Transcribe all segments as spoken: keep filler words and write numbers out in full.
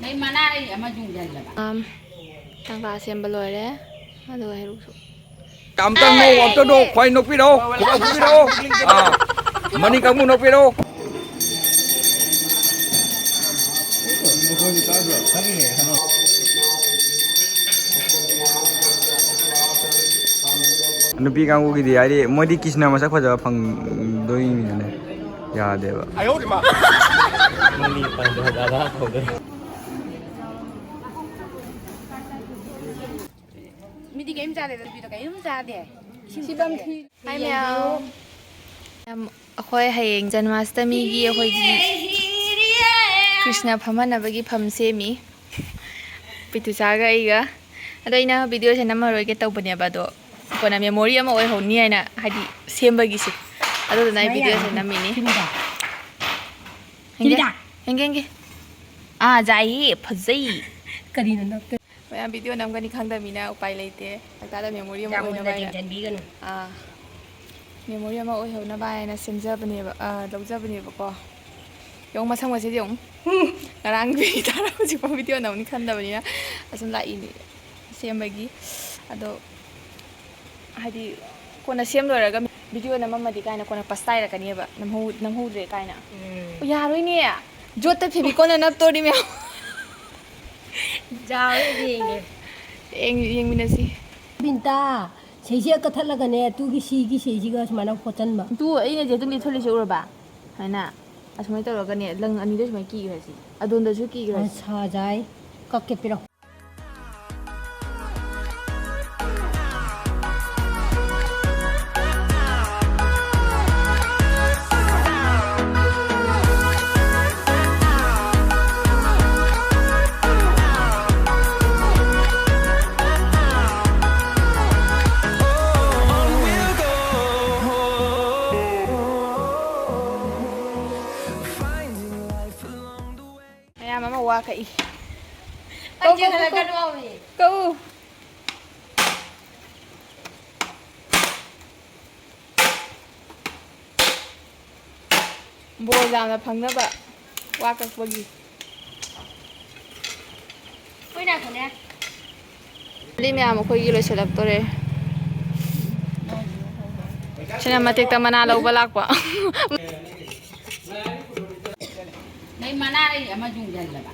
ꯅꯩ ꯃꯅꯥ ꯂꯩ ꯑꯃ ꯌꯨꯡꯖꯜꯂꯕ꯫ ꯑꯝ, ꯇꯪꯀꯥ ꯁꯦꯝꯕ ꯂꯣꯏꯔꯦ꯫ ꯑꯗꯨꯒ ꯍꯩꯔꯨꯛꯁꯨ꯫ ꯑꯝꯇ ꯅꯣꯛ, ꯑꯝꯇ ꯅꯣꯛ, ꯈ꯭ꯋꯥꯏ ꯅꯣꯛꯄꯤꯔꯛꯑꯣ, ꯈꯨꯕꯥꯛ ꯈꯨꯕꯤꯔꯛꯑꯣ꯫ ꯑꯥ, ꯃꯅꯤꯡ ꯀꯥꯡꯕꯨ ꯅꯣꯛꯄꯤꯔꯛꯑꯣ꯫ ꯅꯨꯄꯤ ꯀꯥꯡꯕꯨꯒꯤꯗꯤ ꯍꯥꯏꯗꯤ ꯃꯣꯏꯗꯤ ꯀ꯭ꯔꯤꯁꯅ ꯃꯁꯛ ꯐꯖꯕ ꯐꯪꯗꯣꯏꯅꯤꯅꯦ꯫ ꯌꯥꯗꯦꯕ꯫ ꯃꯤꯗꯤ ꯀꯔꯤꯝ ꯆꯥꯗꯦꯗ, ꯅꯨꯄꯤꯗꯣ ꯀꯔꯤꯝ ꯆꯥꯗꯦ꯫ ꯏꯁꯤꯡ ꯊꯛꯑꯦ꯫ ꯍꯥꯏ ꯃꯌꯥꯝ꯫ ꯃꯌꯥꯝ, ꯑꯩꯈꯣꯏ ꯍꯌꯦꯡ ꯖꯟꯃꯥꯁꯇꯃꯤꯒꯤ ꯑꯩꯈꯣꯏꯒꯤ ꯀ꯭ꯔꯤꯁꯅ ꯐꯝꯍꯟꯅꯕꯒꯤ ꯐꯝ ꯁꯦꯝꯃꯤ꯫ ꯄꯤꯇꯨꯆꯥꯒ ꯑꯩꯒ꯫ ꯑꯗꯣ ꯑꯩꯅ ꯚꯤꯗꯤꯑꯣꯁꯦ ꯅꯝꯃꯔꯣꯏꯒꯦ ꯇꯧꯕꯅꯦꯕ, ꯑꯗꯣ ꯀꯣꯟꯅ ꯃꯦꯃꯣꯔꯤ ꯑꯃ ꯑꯣꯏꯍꯧꯅꯤ ꯍꯥꯏꯅ, ꯍꯥꯏꯗꯤ ꯁꯦꯝꯕꯒꯤꯁꯦ꯫ ꯑꯗꯨꯗꯨꯅ ꯑꯩ ꯁꯨꯃꯥꯏꯅ ꯚꯤꯗꯤꯑꯣꯁꯦ ꯌꯥꯔꯦ꯫ ꯅꯝꯃꯤꯅꯤ꯫ ꯁꯤꯃꯒ꯫ ꯍꯦꯡꯒꯦ, ꯁꯤꯃꯤꯗ꯫ ꯍꯦꯡꯒꯦ, ꯍꯦꯡꯒꯦ꯫ ꯑꯥ, ꯌꯥꯏꯌꯦ, ꯐꯖꯩ꯫ ꯀꯔꯤꯅꯣ ꯅꯞꯇꯣꯏ? ꯃꯌꯥꯝ ꯚꯤꯗꯤꯑꯣ ꯅꯝꯒꯅꯤ ꯈꯪꯗꯕꯅꯤꯅ ꯎꯄꯥꯏ ꯂꯩꯇꯦ꯫ ꯍꯥꯏꯇꯥꯔꯦ, ꯃꯦꯃꯣꯔꯤ ꯑꯃ ꯌꯥꯝ ꯑꯣꯏꯅꯕ ꯃꯨꯟꯅ ꯍꯥꯏꯅ꯫ ꯌꯦꯡꯁꯤꯟꯕꯤꯒꯅꯨ꯫ ꯑꯥ, ꯃꯦꯃꯣꯔꯤ ꯑꯃ ꯑꯣꯏꯍꯧꯅꯕ ꯍꯥꯏꯅ ꯁꯦꯝꯖꯕꯅꯦꯕ, ꯑꯥ, ꯂꯧꯖꯕꯅꯦꯕꯀꯣ꯫ ꯌꯦꯡꯉꯨ, ꯃꯁꯛ ꯃꯁꯤꯗꯤ ꯌꯦꯡꯉꯨ꯫ ꯉꯔꯥꯡ ꯄꯤꯔꯤ ꯇꯥꯔ ꯍꯧꯖꯤꯛꯐꯥꯎ ꯚꯤꯗꯤꯑꯣ ꯅꯝꯅꯤ ꯈꯟꯗꯕꯅꯤꯅ ꯑꯁꯨꯝ ꯂꯥꯛꯏꯅꯤ ꯁꯦꯝꯕꯒꯤ꯫ ꯑꯗꯣ ꯍꯥꯏꯗꯤ ꯀꯣꯟꯅ ꯁꯦꯝ ꯂꯣꯏꯔꯒ ꯚꯤꯗꯤꯑꯣ ꯅꯝꯃꯝꯃꯗꯤ ꯀꯥꯏꯅ ꯀꯣꯟꯅ ꯄꯁꯇꯥꯏꯔꯛꯀꯅꯦꯕ, ꯅꯝꯍꯧ-, ꯅꯝꯍꯧꯗ꯭ꯔꯦ ꯀꯥꯏꯅ꯫ ꯎꯝ꯫ ꯑꯣ, ꯌꯥꯔꯣꯏꯅꯦ, ꯖꯣꯠꯇ ꯐꯦꯕꯤꯀꯣꯜꯅ ꯅꯞꯇꯣꯔꯤ ꯃꯌꯥꯝ꯫ ꯌꯥꯔꯣꯏ, ꯌꯦꯡꯒꯦ꯫ ꯌꯦꯡ-, ꯌꯦꯡꯃꯤꯟꯅꯁꯤ꯫ ꯕꯤꯟꯇꯥ, ꯁꯤꯁꯦ ꯀꯠꯊꯠꯂꯒꯅꯦ, ꯇꯨꯒꯤ ꯁꯤꯒꯤ ꯁꯤꯁꯤꯒ ꯁꯨꯃꯥꯏꯅ ꯈꯣꯠꯆꯟꯕ꯫ ꯇꯨ ꯑꯩꯅ ꯖꯦꯇꯨꯝ ꯂꯤꯠꯊꯣꯛꯂꯤꯁꯦ ꯎꯔꯕ? ꯁꯨꯃꯥꯏꯅ, ꯑꯁꯨꯃꯥꯏꯅ ꯇꯧꯔꯒꯅꯦ, ꯂꯪ ꯑꯅꯤꯗꯣ ꯁꯨꯃꯥꯏꯅ ꯀꯤꯈ꯭ꯔꯁꯤ, ꯑꯗꯣꯝꯗꯁꯨ ꯀꯤꯈ꯭ꯔꯁꯤ꯫ ꯑꯁ, ꯁꯥꯖꯥꯏ꯫ ꯀꯛꯀꯦ, ꯄꯤꯔꯛꯑꯣ꯫ ꯃꯌꯥꯝ ꯑꯃ ꯋꯥ ꯀꯛꯏ꯫ ꯑꯩ ꯀꯛꯎ, ꯆꯦꯟꯈꯠꯂꯛꯀꯅꯨ ꯀꯛꯎ, ꯍꯥꯏꯕꯅꯦ꯫ ꯀꯛꯎ꯫ ꯕꯣꯜ ꯌꯥꯝꯅ ꯐꯪꯅꯕ꯫ ꯋꯥ ꯀꯛꯄꯒꯤ꯫ ꯃꯤ ꯃꯌꯥꯝ ꯑꯩꯈꯣꯏꯒꯤ ꯂꯣꯏꯁꯤꯜꯂꯛꯇꯣꯔꯦ꯫ ꯁꯤꯅ ꯃꯇꯦꯛꯇ ꯃꯅꯥ ꯂꯧꯕ ꯂꯥꯛꯄ꯫ ꯅꯩ ꯃꯅꯥ ꯂꯩ ꯑꯃ ꯌꯨꯡꯖꯜꯂꯕ꯫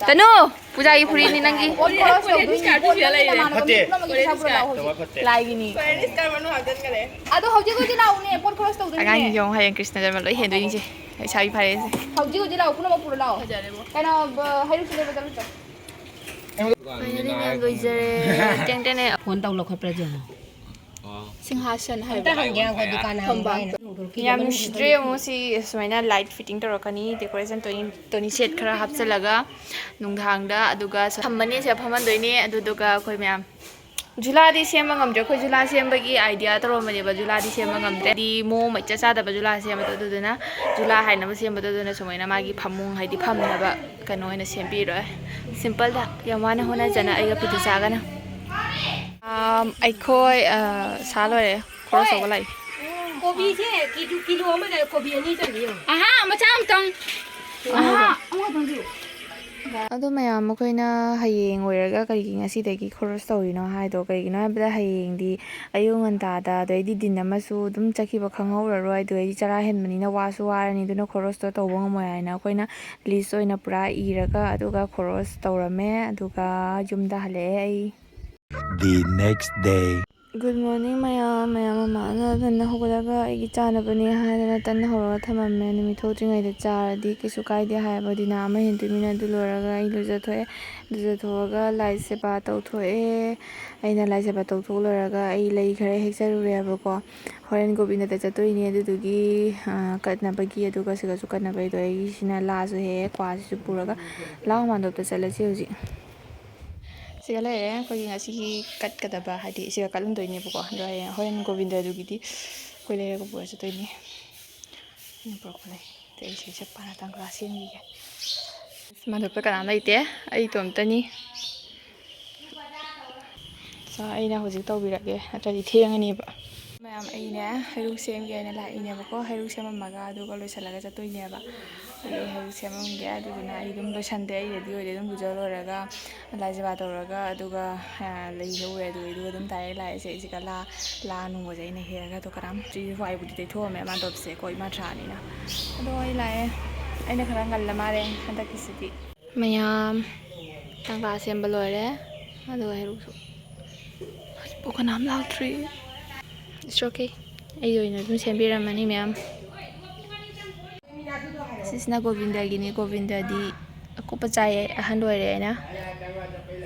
ꯇꯅꯨ! ꯄꯨꯖꯥꯒꯤ ꯐꯨꯔꯤꯠꯅꯤ ꯅꯪꯒꯤ꯫ ꯐꯠꯇꯦ꯫ ꯂꯥꯏꯒꯤꯅꯤ꯫ ꯑꯗꯣ ꯍꯧꯖꯤꯛ ꯍꯧꯖꯤꯛ ꯂꯥꯛꯎꯅꯦ, ꯄꯣꯠ ꯈꯔꯁꯨ ꯇꯧꯗꯣꯏꯅꯦ꯫ ꯑꯉꯥꯡꯁꯤꯡꯁꯦ ꯑꯃꯨꯛ ꯍꯌꯦꯡ ꯀ꯭ꯔꯤꯁꯅ ꯖꯔꯃ ꯂꯣꯏ ꯍꯦꯟꯗꯣꯏꯅꯤꯁꯦ꯫ ꯂꯩꯁꯥꯕꯤ ꯐꯥꯔꯦꯁꯦ꯫ ꯍꯧꯖꯤꯛ ꯍꯧꯖꯤꯛ ꯂꯥꯛꯑꯣ, ꯄꯨꯝꯅꯃꯛ ꯄꯨꯔ ꯂꯥꯛꯑꯣ꯫ ꯀꯩꯅꯣ, ꯍꯩꯔꯨꯛꯁꯨ ꯂꯩꯕ ꯆꯠꯂꯨꯆꯣ꯫ Finally ꯃꯌꯥꯝ ꯂꯣꯏꯖꯔꯦ꯫ ꯇꯦꯡ ꯇꯦꯡꯅꯦ꯫ ꯐꯣꯟ ꯇꯧ ꯂꯧꯈꯠꯄ꯭ꯔꯥ ꯌꯦꯡꯉꯣ꯫ ꯁꯤꯡꯍꯥꯁꯟ ꯍꯥꯏꯕ꯫ ꯌꯥꯝ ꯅꯨꯡꯁꯤꯗ꯭ꯔꯦ ꯑꯃꯨꯛ ꯁꯤ ꯁꯨꯃꯥꯏꯅ light fitting ꯇꯧꯔꯛꯀꯅꯤ, decoration ꯇꯣꯅꯤ ꯁꯦꯠ ꯈꯔ ꯍꯥꯞꯆꯤꯜꯂꯒ ꯅꯨꯡꯗꯥꯡꯗ, ꯑꯗꯨꯒ ꯊꯝꯃꯅꯤ, ꯁꯤꯗ ꯐꯝꯍꯟꯗꯣꯏꯅꯦ꯫ ꯑꯗꯨꯗꯨꯒ ꯑꯩꯈꯣꯏ ꯃꯌꯥꯝ ꯖꯨꯂꯥꯗꯤ ꯁꯦꯝꯕ ꯉꯝꯗ꯭ꯔꯦ꯫ ꯑꯩꯈꯣꯏ ꯖꯨꯂꯥ ꯁꯦꯝꯕꯒꯤ idea ꯇꯧꯔꯝꯕꯅꯦꯕ, ꯖꯨꯂꯥꯗꯤ ꯁꯦꯝꯕ ꯉꯝꯗ꯭ꯔꯦ꯫ ꯍꯥꯏꯗꯤ ꯃꯑꯣꯡ ꯑꯃ ꯏꯆꯥ ꯆꯥꯗꯕ ꯖꯨꯂꯥ ꯁꯦꯝꯕꯗꯣ, ꯑꯗꯨꯗꯨꯅ ꯖꯨꯂꯥ ꯍꯥꯏꯅꯕ ꯁꯦꯝꯕꯗꯣ, ꯑꯗꯨꯅ ꯁꯨꯃꯥꯏꯅ ꯃꯥꯒꯤ ꯐꯃꯨꯡ, ꯍꯥꯏꯗꯤ ꯐꯝꯅꯕ ꯀꯩꯅꯣ ꯑꯣꯏꯅ ꯁꯦꯝꯕꯤꯔꯣ꯫ Simpleꯗ ꯌꯥꯝ ꯋꯥꯅ ꯍꯣꯠꯅꯖꯅ ꯑꯩꯒ ꯄꯤꯇꯨ ꯆꯥꯒꯅ꯫ ꯑꯝ, ꯑꯩꯈꯣꯏ, ꯑ, ꯁꯥ ꯂꯣꯏꯔꯦ꯫ ꯈꯣꯔꯣꯁ ꯇꯧꯕ ꯂꯥꯛꯏ꯫ ꯀꯣꯕꯤꯁꯦ ꯀꯤꯂꯣ, ꯀꯤꯂꯣ ꯑꯃꯗ ꯀꯣꯕꯤ ꯑꯅꯤ ꯆꯟꯕ ꯌꯦꯡꯉꯨ꯫ ꯑꯍꯥ, ꯃꯆꯥ ꯑꯃꯇꯪ꯫ ꯑꯍꯥ, ꯑꯃꯈꯛꯇꯪ ꯄꯤꯌꯨ꯫ ꯑꯗꯣ ꯃꯌꯥꯝ, ꯑꯩꯈꯣꯏꯅ ꯍꯌꯦꯡ ꯑꯣꯏꯔꯒ ꯀꯔꯤꯒꯤ ꯉꯁꯤꯗꯒꯤ ꯈꯣꯔꯣꯁ ꯇꯧꯔꯤꯅꯣ ꯍꯥꯏꯗꯣ, ꯀꯩꯒꯤꯅꯣ ꯍꯥꯏꯕꯗ ꯍꯌꯦꯡꯗꯤ ꯑꯌꯨꯛ ꯉꯟꯇꯥꯗ, ꯑꯗꯩꯗꯤ ꯗꯤꯟ ꯑꯃꯁꯨ ꯑꯗꯨꯝ ꯆꯠꯈꯤꯕ ꯈꯪꯍꯧꯔꯔꯣꯏ꯫ ꯑꯗꯨꯗꯩꯗꯤ ꯆꯔꯥ ꯍꯦꯟꯕꯅꯤꯅ ꯋꯥꯁꯨ ꯋꯥꯔꯅꯤ, ꯑꯗꯨꯅ ꯈꯣꯔꯣꯁꯇꯣ ꯇꯧꯕ ꯉꯝꯃꯣꯏ ꯍꯥꯏꯅ ꯑꯩꯈꯣꯏꯅ list ꯑꯣꯏꯅ ꯄꯨꯔꯥ ꯏꯔꯒ, ꯑꯗꯨꯒ ꯈꯣꯔꯣꯁ ꯇꯧꯔꯝꯃꯦ꯫ ꯑꯗꯨꯒ ꯌꯨꯝꯗ ꯍꯜꯂꯛꯑꯦ ꯑꯩ꯫ The next day. Good morning ꯃꯌꯥꯝ꯫ ꯃꯌꯥꯝ ꯃꯃꯥꯅ ꯉꯟꯅ ꯍꯧꯒꯠꯂꯒ ꯑꯩꯒꯤ ꯆꯥꯅꯕꯅꯦ ꯍꯥꯏꯗꯅ ꯇꯟ ꯍꯧꯔꯒ ꯊꯝꯃꯝꯃꯦ꯫ ꯅꯨꯃꯤꯠ ꯊꯣꯛꯇ꯭ꯔꯤꯉꯩꯗ ꯆꯥꯔꯗꯤ ꯀꯩꯁꯨ ꯀꯥꯏꯗꯦ ꯍꯥꯏꯕ ꯗꯤꯅꯥ ꯑꯃ ꯍꯦꯟꯗꯣꯏꯃꯤꯅ꯫ ꯑꯗꯨ ꯂꯣꯏꯔꯒ ꯑꯩ ꯂꯨꯖꯊꯣꯛꯑꯦ꯫ ꯂꯨꯖꯊꯣꯛꯑꯒ ꯂꯥꯏ ꯁꯦꯕꯥ ꯇꯧꯊꯣꯛꯑꯦ꯫ ꯑꯩꯅ ꯂꯥꯏ ꯁꯦꯕꯥ ꯇꯧꯊꯣꯛ ꯂꯣꯏꯔꯒ ꯑꯩ ꯂꯩ ꯈꯔ ꯍꯦꯛꯆꯔꯨꯔꯦꯕꯀꯣ꯫ ꯍꯣꯔꯦꯟ ꯒꯣꯕꯤꯟꯗꯗ ꯆꯠꯇꯣꯏꯅꯦ, ꯑꯗꯨꯗꯨꯒꯤ, ꯑ, ꯀꯠꯅꯕꯒꯤ, ꯑꯗꯨꯒ ꯁꯤꯒꯁꯨ ꯀꯠꯅꯕꯒꯤꯗꯣ ꯑꯩꯒꯤꯁꯤꯅ ꯂꯥꯁꯁꯨ ꯍꯦꯛꯑꯦ, ꯀ꯭ꯋꯥꯁꯤꯁꯨ ꯄꯨꯔꯒ ꯂꯥꯡ ꯃꯥꯟꯗꯣꯞꯇ ꯆꯠꯂꯁꯤ ꯍꯧꯖꯤꯛ꯫ ꯁꯤꯒ ꯂꯩꯔꯦ ꯑꯩꯈꯣꯏꯒꯤ ꯉꯁꯤꯒꯤ ꯀꯠꯀꯗꯕ, ꯍꯥꯏꯗꯤ ꯁꯤꯒ ꯀꯠꯂꯝꯗꯣꯏꯅꯦꯕꯀꯣ꯫ ꯑꯗꯣ ꯍꯌꯦꯡ ꯍꯣꯔꯦꯟ ꯒꯣꯕꯤꯟꯗꯗꯨꯒꯤꯗꯤ ꯑꯩꯈꯣꯏ ꯂꯩꯔꯒ ꯄꯨꯔ ꯆꯠꯇꯣꯏꯅꯦ꯫ ꯑꯩꯅ ꯄꯨꯔꯛꯄꯅꯦ꯫ ꯑꯗꯩ ꯏꯁꯩ ꯁꯛꯄ ꯉꯥꯛꯇꯪ ꯀ꯭ꯂꯥꯁ ꯌꯦꯡꯈꯤꯒꯦ꯫ ꯃꯥꯟꯗꯣꯞꯇ ꯀꯅꯥꯝ ꯂꯩꯇꯦ, ꯑꯩ ꯏꯇꯣꯝꯇꯅꯤ꯫ ꯆꯥ ꯑꯩꯅ ꯍꯧꯖꯤꯛ ꯇꯧꯕꯤꯔꯒꯦ, ꯅꯠꯇ꯭ꯔꯗꯤ ꯊꯦꯡꯉꯅꯦꯕ꯫ ꯃꯌꯥꯝ, ꯑꯩꯅꯦ ꯍꯩꯔꯨꯛ ꯁꯦꯝꯒꯦ ꯍꯥꯏꯅ ꯂꯥꯛꯏꯅꯦꯕꯀꯣ꯫ ꯍꯩꯔꯨꯛ ꯁꯦꯝꯃꯝꯃꯒ ꯑꯗꯨꯒ ꯂꯣꯏꯁꯤꯜꯂꯒ ꯆꯠꯇꯣꯏꯅꯦꯕ꯫ ꯑꯩ ꯍꯧꯖꯤꯛ ꯁꯦꯝꯃꯝꯒꯦ꯫ ꯑꯗꯨꯗꯨꯅ ꯑꯩ ꯑꯗꯨꯝ ꯂꯣꯏꯁꯟꯗꯦ꯫ ꯑꯩ ꯔꯦꯗꯤ ꯑꯣꯏꯔꯦ꯫ ꯑꯗꯨꯝ ꯂꯨꯖ ꯂꯣꯏꯔꯒ ꯂꯥꯏ ꯁꯦꯕꯥ ꯇꯧꯔꯒ ꯑꯗꯨꯒ, ꯑ, ꯂꯩꯍꯧꯔꯦ꯫ ꯑꯗꯨ, ꯑꯗꯨꯒ ꯑꯗꯨꯝ ꯗꯥꯏꯔꯦꯛ ꯂꯥꯛꯑꯦ꯫ ꯁꯦ, ꯑꯩꯁꯦ ꯀꯂꯥ, ꯂꯥ ꯅꯨꯡꯕꯁꯦ ꯑꯩꯅ ꯍꯦꯛꯑꯒ ꯑꯗꯨ ꯀꯅꯥꯝ ꯆꯨꯏ ꯋꯥꯏꯕꯨꯗꯤ ꯇꯩꯊꯣꯛꯑꯝꯃꯦ ꯃꯥ ꯇꯣꯞꯁꯦ ꯀꯣ ꯏꯃꯥ ꯊ꯭ꯔꯥꯅꯤꯅ꯫ ꯑꯗꯣ ꯑꯩ ꯂꯥꯛꯑꯦ꯫ ꯑꯩꯅ ꯈꯔ ꯉꯜꯂ ꯃꯥꯜꯂꯦ ꯍꯟꯗꯛꯀꯤꯁꯤꯗꯤ꯫ ꯃꯌꯥꯝ ꯇꯪꯈꯥ ꯁꯦꯝꯕ ꯂꯣꯏꯔꯦ꯫ ꯑꯗꯨꯒ ꯍꯩꯔꯨꯛꯁꯨ ꯍꯧꯖꯤꯛꯐꯥꯎ ꯀꯅꯥꯝ ꯂꯥꯛꯇ꯭ꯔꯤ꯫ It's okay꯫ ꯑꯩꯒꯤ ꯑꯣꯏꯅ ꯑꯗꯨꯝ ꯁꯦꯝꯕꯤꯔꯝꯃꯅꯤ ꯃꯌꯥꯝ꯫ ꯁꯤꯁꯤꯅ ꯒꯣꯕꯤꯟꯗꯒꯤꯅꯤ꯫ ꯒꯣꯕꯤꯟꯗꯗꯤ ꯑꯀꯨꯞꯄ ꯆꯥꯏꯌꯦ꯫ ꯑꯍꯟ ꯑꯣꯏꯔꯦ ꯑꯩꯅ꯫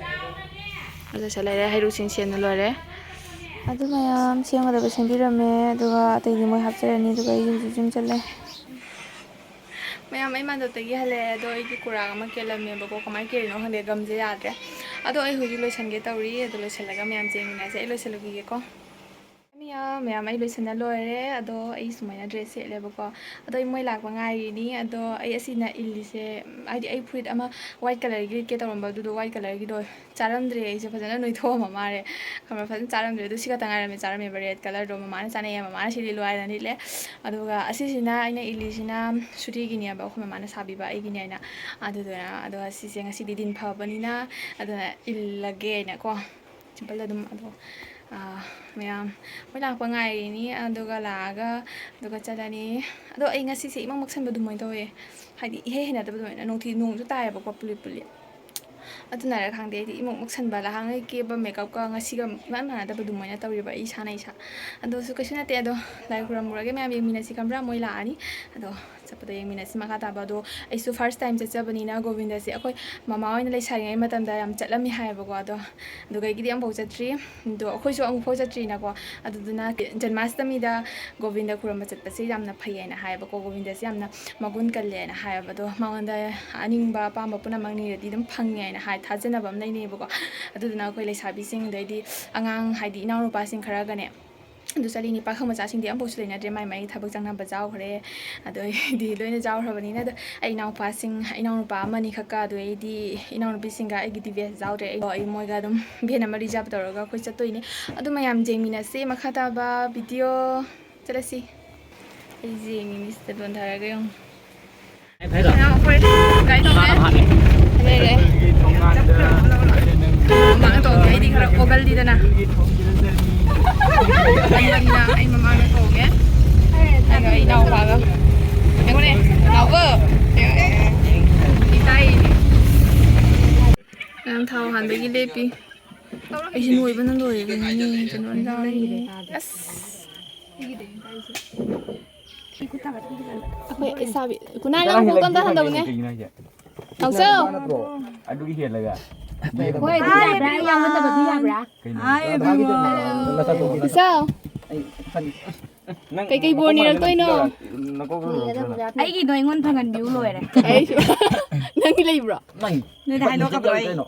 ꯑꯗꯨꯁꯨ ꯂꯩꯔꯦ꯫ ꯍꯩꯔꯨꯛꯁꯤꯡ ꯁꯦꯝꯕ ꯂꯣꯏꯔꯦ꯫ ꯑꯗꯨ ꯃꯌꯥꯝ ꯁꯦꯝꯒꯗꯕ ꯁꯦꯝꯕꯤꯔꯝꯃꯦ꯫ ꯑꯗꯨꯒ ꯑꯇꯩꯗꯤ ꯃꯣꯏ ꯍꯥꯞꯆꯔꯅꯤ꯫ ꯑꯗꯨꯒ ꯑꯩ ꯍꯧꯖꯤꯛ ꯌꯨꯝ ꯆꯠꯂꯦ꯫ ꯃꯌꯥꯝ, ꯑꯩ ꯃꯥꯟꯗꯣꯞꯇꯒꯤ ꯍꯜꯂꯛꯑꯦ꯫ ꯑꯗꯣ ꯑꯩꯒꯤ ꯀꯨꯔꯥꯛ ꯑꯃ ꯀꯦꯜꯂꯝꯃꯦꯕꯀꯣ꯫ ꯀꯃꯥꯏꯅ ꯀꯦꯜꯂꯤꯅꯣ ꯈꯪꯗꯦ꯫ ꯒꯝꯁꯦ ꯌꯥꯗ꯭ꯔꯦ꯫ ꯑꯗꯣ ꯑꯩ ꯍꯧꯖꯤꯛ ꯂꯣꯏꯁꯟꯒꯦ ꯇꯧꯔꯤ꯫ ꯑꯗꯣ ꯂꯣꯏꯁꯜꯂꯒ ꯃꯌꯥꯝ ꯌꯦꯡꯃꯤꯟꯅꯁꯦ꯫ ꯑꯩ ꯂꯣꯏꯁꯜꯂꯨꯈꯤꯒꯦꯀꯣ꯫ ꯃꯌꯥꯝ, ꯃꯌꯥꯝ, ꯑꯩ ꯂꯣꯏꯁꯟꯅ ꯂꯣꯏꯔꯦ꯫ ꯑꯗꯣ ꯑꯩ ꯁꯨꯃꯥꯏꯅ ꯗ꯭ꯔꯦꯁ ꯁꯦꯠꯂꯦꯕꯀꯣ꯫ ꯑꯗꯣ ꯑꯩ ꯃꯣꯏ ꯂꯥꯛꯄ ꯉꯥꯏꯔꯤꯅꯤ꯫ ꯑꯗꯣ ꯑꯩ ꯑꯁꯤꯅ ꯏꯜꯂꯤꯁꯦ, ꯍꯥꯏꯗꯤ ꯑꯩ ꯐꯨꯔꯤꯠ ꯑꯃ ꯋꯥꯏꯠ ꯀꯂꯔꯒꯤ ꯂꯤꯠꯀꯦ ꯇꯧꯔꯝꯕ, ꯑꯗꯨꯗꯣ ꯋꯥꯏꯠ ꯀꯂꯔꯒꯤꯗꯣ ꯆꯥꯔꯝꯗ꯭ꯔꯦ꯫ ꯑꯩꯁꯦ ꯐꯖꯅ ꯅꯣꯏꯊꯣꯛꯑꯝꯃ ꯃꯥꯜꯂꯦ꯫ ꯈꯪꯕ꯭ꯔꯥ? ꯐꯖꯅ ꯆꯥꯔꯝꯗ꯭ꯔꯦ꯫ ꯑꯗꯨ ꯁꯤ ꯈꯛꯇ ꯉꯥꯏꯔꯝꯃꯦ ꯆꯥꯔꯝꯃꯦꯕ꯫ ꯔꯦꯗ ꯀꯂꯔꯗꯣ ꯃꯃꯥꯅ ꯆꯥꯅꯩꯌꯦ꯫ ꯃꯃꯥꯅ ꯁꯤ ꯂꯤꯠꯂꯣ ꯍꯥꯏꯗꯅ ꯂꯤꯠꯂꯦ꯫ ꯑꯗꯨꯒ ꯑꯁꯤꯁꯤꯅ ꯑꯩꯅ ꯏꯜꯂꯤꯁꯤꯅ ꯁꯨꯔꯤꯒꯤꯅꯦꯕ꯫ ꯑꯩꯈꯣꯏ ꯃꯃꯥꯅ ꯁꯥꯕꯤꯕ ꯑꯩꯒꯤꯅꯦ ꯍꯥꯏꯅ꯫ ꯑꯗꯨꯗꯨꯅ, ꯑꯗꯣ ꯑꯁꯤꯁꯦ ꯉꯁꯤꯗꯤ ꯗꯤꯟ ꯐꯕꯅꯤꯅ, ꯑꯗꯨꯅ ꯏꯜꯂꯒꯦ ꯍꯥꯏꯅꯀꯣ꯫ ꯁꯤꯝꯄꯜ ꯑꯗꯨꯝ꯫ ꯑꯗꯣ, ꯑꯥ, ꯃꯌꯥꯝ ꯃꯣꯏ ꯂꯥꯛꯄ ꯉꯥꯏꯔꯤꯅꯤ꯫ ꯑꯗꯨꯒ ꯂꯥꯛꯑꯒ, ꯑꯗꯨꯒ ꯆꯠꯂꯅꯤ꯫ ꯑꯗꯣ ꯑꯩ ꯉꯁꯤꯁꯦ ꯏꯃꯝ ꯃꯝꯁꯟꯕ ꯑꯗꯨꯃꯥꯏꯅ ꯇꯧꯋꯦ꯫ ꯍꯥꯏꯗꯤ ꯏꯍꯩ ꯍꯩꯅꯗꯕ ꯑꯗꯨꯃꯥꯏꯅ꯫ ꯅꯨꯡꯊꯤ ꯅꯣꯡꯁꯨ ꯇꯥꯏꯌꯦꯕꯀꯣ ꯄꯨꯂꯤ ꯄꯨꯂꯤ꯫ ꯑꯗꯨꯅꯔ ꯈꯪꯗꯦ, ꯑꯩꯗꯤ ꯏꯃꯝ ꯃꯝꯁꯟꯕ, ꯅꯍꯥꯟꯈꯩ ꯀꯦꯕ ꯃꯦꯀꯞꯀ ꯉꯁꯤꯒ ꯏꯃꯥꯟ ꯃꯥꯟꯅꯗꯕ ꯑꯗꯨꯃꯥꯏꯅ ꯇꯧꯔꯤꯕ ꯑꯩ ꯏꯁꯥꯅ ꯏꯁꯥ꯫ ꯑꯗꯣꯁꯨ ꯀꯩꯁꯨ ꯅꯠꯇꯦ꯫ ꯑꯗꯣ ꯂꯥꯏ ꯈꯨꯔꯝꯃꯨꯔꯒꯦ ꯃꯌꯥꯝ, ꯌꯦꯡꯃꯤꯟꯅꯁꯤ ꯈꯪꯕ꯭ꯔꯥ? ꯃꯣꯏ ꯂꯥꯛꯑꯅꯤ꯫ ꯑꯗꯣ ꯆꯠꯄꯗ ꯌꯦꯡꯃꯤꯟꯅꯁꯤ ꯃꯈꯥ ꯇꯥꯕ꯫ ꯑꯗꯣ ꯑꯩꯁꯨ ꯐꯥꯔꯁ ꯇꯥꯏꯝ ꯆꯠꯆꯕꯅꯤꯅ ꯒꯣꯕꯤꯟꯗꯁꯦ ꯑꯩꯈꯣꯏ ꯃꯃꯥ ꯍꯣꯏꯅ ꯂꯩꯁꯥꯔꯤꯉꯩ ꯃꯇꯝꯗ ꯌꯥꯝ ꯆꯠꯂꯝꯃꯤ ꯍꯥꯏꯌꯦꯕꯀꯣ꯫ ꯑꯗꯣ ꯑꯗꯨꯗꯒꯤꯗꯤ ꯑꯃꯨꯛꯐꯥꯎ ꯆꯠꯇ꯭ꯔꯤ꯫ ꯑꯗꯣ ꯑꯩꯈꯣꯏꯁꯨ ꯑꯃꯨꯛꯐꯥꯎ ꯆꯠꯇ꯭ꯔꯤꯅꯀꯣ꯫ ꯑꯗꯨꯗꯨꯅ ꯖꯟꯃꯥꯁꯇꯃꯤꯗ ꯒꯣꯕꯤꯟꯗ ꯈꯨꯔꯨꯝꯕ ꯆꯠꯄꯁꯦ ꯌꯥꯝꯅ ꯐꯩ ꯍꯥꯏꯅ ꯍꯥꯏꯌꯦꯕꯀꯣ꯫ ꯒꯣꯕꯤꯟꯗꯁꯦ ꯌꯥꯝꯅ ꯃꯒꯨꯟ ꯀꯜꯂꯦ ꯍꯥꯏꯅ ꯍꯥꯏꯌꯦꯕ꯫ ꯑꯗꯣ ꯃꯉꯣꯟꯗ ꯑꯅꯤꯡꯕ ꯑꯄꯥꯝꯕ ꯄꯨꯝꯅꯃꯛ ꯅꯤꯔꯗꯤ ꯑꯗꯨꯝ ꯐꯪꯉꯦ ꯍꯥꯏꯅ ꯍꯥꯏ, ꯊꯥꯖꯅꯕ ꯑꯃ ꯂꯩꯅꯩꯌꯦꯕꯀꯣ꯫ ꯑꯗꯨꯗꯨꯅ ꯑꯩꯈꯣꯏ ꯂꯩꯁꯥꯕꯤꯁꯤꯡ, ꯑꯗꯩꯗꯤ ꯑꯉꯥꯡ, ꯍꯥꯏꯗꯤ ꯏꯅꯥꯎꯅꯨꯄꯥꯁꯤꯡ ꯈꯔꯒꯅꯦ, ꯑꯗꯨ ꯆꯠꯂꯤꯅꯤ꯫ ꯄꯥꯈꯪ ꯃꯆꯥꯁꯤꯡꯗꯤ ꯑꯝꯐꯥꯎꯁꯨ ꯂꯩꯅꯗ꯭ꯔꯦ, ꯃꯥꯏ ꯃꯥꯏ ꯊꯕꯛ ꯆꯪꯅꯕ ꯌꯥꯎꯈ꯭ꯔꯦ꯫ ꯑꯗꯣ ꯑꯩꯗꯤ ꯂꯣꯏꯅ ꯌꯥꯎꯈ꯭ꯔꯕꯅꯤꯅ꯫ ꯑꯗꯣ ꯑꯩ ꯏꯅꯥꯎꯄꯥꯁꯤꯡ, ꯏꯅꯥꯎꯅꯨꯄꯥ ꯑꯃꯅꯤꯈꯛꯀ, ꯑꯗꯨ ꯑꯩꯗꯤ ꯏꯅꯥꯎꯅꯨꯄꯤꯁꯤꯡꯒ ꯑꯩꯒꯤꯗꯤ ꯕꯦꯁ ꯌꯥꯎꯗ꯭ꯔꯦ꯫ ꯑꯩ, ꯑꯩ ꯃꯣꯏꯒ ꯑꯗꯨꯝ ꯚꯦꯟ ꯑꯃ ꯔꯤꯖꯥꯞ ꯇꯧꯔꯒ ꯑꯩꯈꯣꯏ ꯆꯠꯇꯣꯏꯅꯦ꯫ ꯑꯗꯨ ꯃꯌꯥꯝ ꯌꯦꯡꯃꯤꯟꯅꯁꯦ ꯃꯈꯥ ꯇꯥꯕ ꯚꯤꯗꯤꯑꯣ꯫ ꯆꯠꯂꯁꯤ꯫ ꯑꯩꯁꯦ ꯌꯦꯡꯉꯤꯅꯤ ꯁꯤꯗ ꯂꯣꯟꯊꯔꯒ ꯌꯦꯡꯉꯨ꯫ ꯑꯩꯈꯣꯏ ꯒꯥꯔꯤ ꯇꯣꯡꯉꯦ꯫ ꯂꯩꯔꯦ꯫ ꯃꯃꯥꯅ ꯇꯣꯡꯉꯦ, ꯑꯩꯗꯤ ꯈꯔ ꯑꯣꯒꯜꯂꯤꯗꯅ꯫ ꯑꯗꯨꯅ ꯑꯩ ꯃꯃꯥꯅ ꯇꯣꯡꯉꯦ꯫ ꯑꯩꯒ ꯏꯅꯥꯎꯄꯥꯒ꯫ ꯑꯩꯉꯣꯟꯗ ꯏꯅꯥꯎꯕ꯫ ꯏꯇꯥꯏ꯫ ꯅꯪ ꯊꯥꯎ ꯍꯥꯟꯕꯒꯤ ꯂꯦꯞꯄꯤ꯫ ꯑꯩꯁꯦ ꯅꯣꯏꯕꯅ ꯂꯣꯏꯔꯦ꯫ ꯀꯩꯅꯣꯅꯦ, ꯀꯩꯅꯣ ꯌꯥꯎꯔꯤꯅꯦ꯫ ꯑꯁ꯫ ꯑꯩꯈꯣꯏ ꯏꯁꯥꯕꯤ ꯀꯨꯅꯥꯏ ꯅꯪ ꯀꯣꯛ ꯑꯝꯇ ꯍꯟꯗꯧꯅꯦ꯫ ꯀꯩꯒꯤꯅꯣ ꯍꯥꯏꯁꯦ? ꯅꯥꯎꯆꯧ! ꯅꯠꯇ꯭ꯔꯣ? ꯑꯗꯨꯒꯤ ꯍꯦꯜꯂꯒ? ꯍꯣꯏ, ꯑꯗꯨ ꯌꯥꯕ꯭ꯔꯥ? ꯑꯩ ꯌꯥꯎꯒꯗꯕꯗꯨ ꯌꯥꯕ꯭ꯔꯥ? ꯀꯩꯅꯣ? ꯍꯥꯏ, ꯏꯕꯨꯡꯉꯣ꯫ ꯅꯆꯥꯇꯣꯝꯕ ꯏꯆꯧ! ꯅꯪ ꯀꯩꯀꯩ ꯕꯣꯔ ꯅꯀꯣꯛ ꯅꯤꯔꯛꯇꯣꯏꯅꯣ? ꯅꯀꯣꯛ ꯅꯀꯣꯛ ꯑꯩꯒꯤꯗꯣ ꯑꯩꯉꯣꯟꯗ ꯐꯪꯍꯟꯕꯤꯌꯨ ꯂꯣꯏꯔꯦ꯫ ꯑꯩꯁꯨ꯫ ꯅꯪꯒꯤ ꯂꯩꯕ꯭ꯔꯣ? ꯅꯪ ꯅꯣꯏꯗ ꯍꯥꯏꯗꯣꯛꯀꯗ꯭ꯔꯣ ꯑꯩ? ꯀꯩꯅꯣ?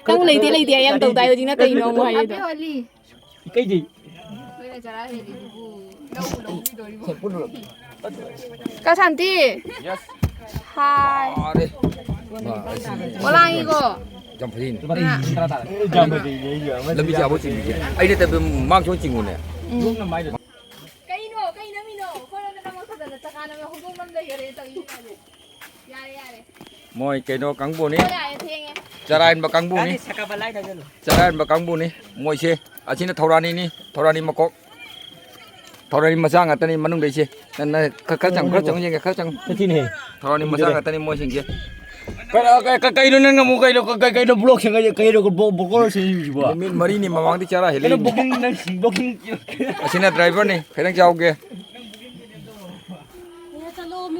ꯅꯪ ꯂꯩꯇꯦ, ꯂꯩꯇꯦ ꯌꯥꯝ ꯇꯧ ꯇꯥꯏ, ꯍꯧꯖꯤꯛꯅ ꯀꯩꯅꯣ ꯑꯃꯨꯛ ꯍꯥꯏꯔꯤꯗꯣ? ꯏꯀꯩꯗꯤ꯫ ꯀꯥ ꯁꯥꯟꯇꯤ꯫ Yes꯫ ꯍꯥꯏ꯫ ꯑꯔꯦ꯫ ꯃꯥ, ꯑꯁꯤ ꯄꯣꯂꯥꯡꯉꯤꯀꯣ꯫ ꯌꯥꯝ ꯐꯩꯅꯦ꯫ ꯑꯥ꯫ ꯂꯝꯕꯤ ꯆꯥꯕ ꯆꯤꯡꯕꯤꯁꯦ꯫ ꯑꯩꯅ ꯇꯞꯄ ꯃꯥꯡ ꯁꯣꯏ ꯆꯤꯡꯉꯨꯅꯦ꯫ ꯎꯝ꯫ ꯀꯩꯅꯣ? ꯀꯩ ꯅꯝꯃꯤꯅꯣ? ꯑꯩꯈꯣꯏꯔꯣꯝꯗ ꯅꯝꯃꯛꯄꯗ ꯆꯀꯥ ꯅꯝꯃ ꯍꯧꯗꯣꯡ ꯅꯝ ꯂꯩꯈꯔꯦ ꯇꯧꯔꯤꯁꯦ꯫ ꯌꯥꯔꯦ, ꯌꯥꯔꯦ꯫ ꯃꯣꯏ ꯀꯩꯅꯣ ꯀꯥꯡꯕꯨꯅꯤ꯫ ꯍꯣꯏ, ꯌꯥꯔꯦ, ꯊꯦꯡꯉꯦ꯫ ꯆꯔꯥ ꯍꯦꯟꯕ ꯀꯥꯡꯕꯨꯅꯤ꯫ ꯌꯥꯅꯤ, ꯁꯀꯥꯕ ꯂꯥꯏ ꯊꯥꯖꯜꯂꯨ꯫ ꯆꯔꯥ ꯍꯦꯟꯕ ꯀꯥꯡꯕꯨꯅꯤ꯫ ꯃꯣꯏꯁꯦ꯫ ꯑꯁꯤꯅ ꯊꯧꯔꯥꯅꯤꯅꯤ꯫ ꯊꯧꯔꯥꯅꯤ ꯃꯀꯣꯛ꯫ ꯊꯧꯔꯥꯅꯤ ꯃꯆꯥ ꯉꯥꯛꯇꯅꯤ ꯃꯅꯨꯡꯗꯩꯁꯦ꯫ ꯅꯪ, ꯅꯪ ꯈꯔ, ꯈꯔ ꯆꯪ, ꯈꯔ ꯆꯪ ꯌꯦꯡꯒꯦ, ꯈꯔ ꯆꯪ꯫ ꯅꯠꯇꯦꯅꯦꯍꯦ꯫ ꯊꯧꯔꯥꯅꯤ ꯃꯆꯥ ꯉꯥꯛꯇꯅꯤ ꯃꯣꯏꯁꯤꯡꯁꯦ꯫ ꯀꯩꯅꯣ, ꯀꯩ-, ꯀꯩ-, ꯀꯩꯅꯣ ꯅꯪꯅ ꯑꯃꯨꯛ ꯀꯩꯅꯣ, ꯀꯩ-, ꯀꯩꯅꯣ block ꯁꯦꯝꯒꯠꯂꯤ, ꯀꯩꯅꯣ ꯕꯣ-, ꯕꯣꯀꯣꯔ ꯁꯦꯝꯃꯤꯁꯤꯕꯣ? ꯅꯨꯃꯤꯠ ꯃꯔꯤꯅꯤ ꯃꯃꯥꯡꯗ ꯆꯔꯥ ꯀꯩꯅꯣ ꯍꯦꯜꯂꯛꯏꯅꯤ꯫ Booking ꯅꯪ, booking? ꯑꯁꯤꯅ driverꯅꯤ, ꯈꯤꯇꯪ ꯆꯥꯎꯒꯦ꯫